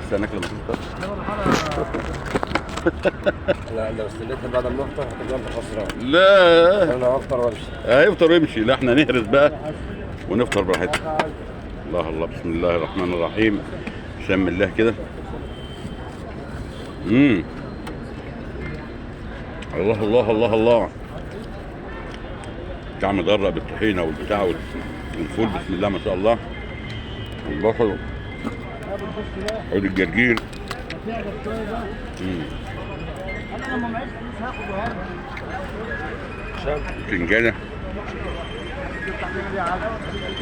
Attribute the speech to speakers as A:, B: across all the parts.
A: هتستناك لما تفطر.
B: لا لو استنيتني بعد ما افطر هتبقى انت خسران.
A: لا
B: انا هفطر وامشي.
A: هيفطر ويمشي. لا احنا نهرس بقى ونفطر براحتنا. الله الله، بسم الله الرحمن الرحيم، بسم الله كده. الله الله الله الله، طعم مدرق بالطحينه والبتاع والفول، بسم الله ما شاء الله. والبصل، عود الجرجير. فنجانه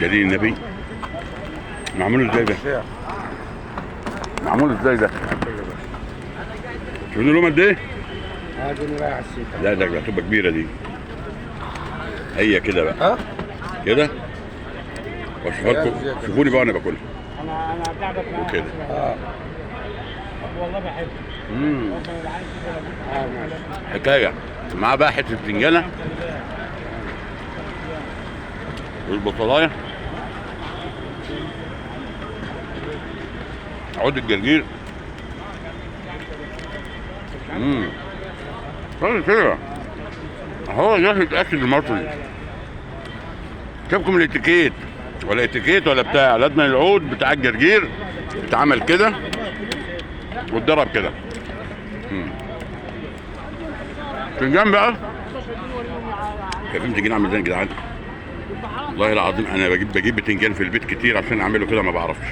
A: جليل النبي. معمول ازاي ده؟ معمول ازاي ده؟ شوفوا لهم قد ايه؟ لا ده هتبقى كبيرة دي. هي كده بقى كده، واشوفها لكم. شوفوني بقى وانا باكلها.
C: انا تعبك معايا
A: وكده.
C: والله بحبك.
A: حكاية معاه بقى حتة بتنجانه والبصلايه، عود الجرجير. كده هو ده الاكل المصري. سيبكم الاتيكيت ولا اتيكيت ولا بتاع، لازم العود بتاع الجرجير اتعمل كده واتضرب كده. فنجان بقى، شايفين بتنجان عامل ازاي يا جدعان؟ والله العظيم انا بجيب بتنجان في البيت كتير عشان اعمله كده، ما بعرفش.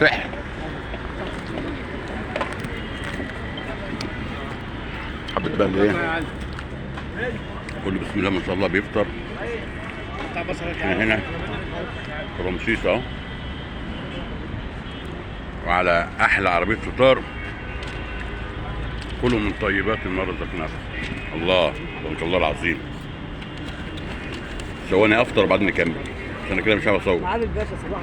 A: سحر. حبة بقى ايه؟ كله بسم الله ما شاء الله بيفطر. احنا هنا في رمسيس اهو، وعلى احلى عربية فطار. كلوا من طيبات ما رزقناكم. الله بارك الله العظيم. ثواني افطر وبعدين نكمل عشان انا كده مش عارف اصور.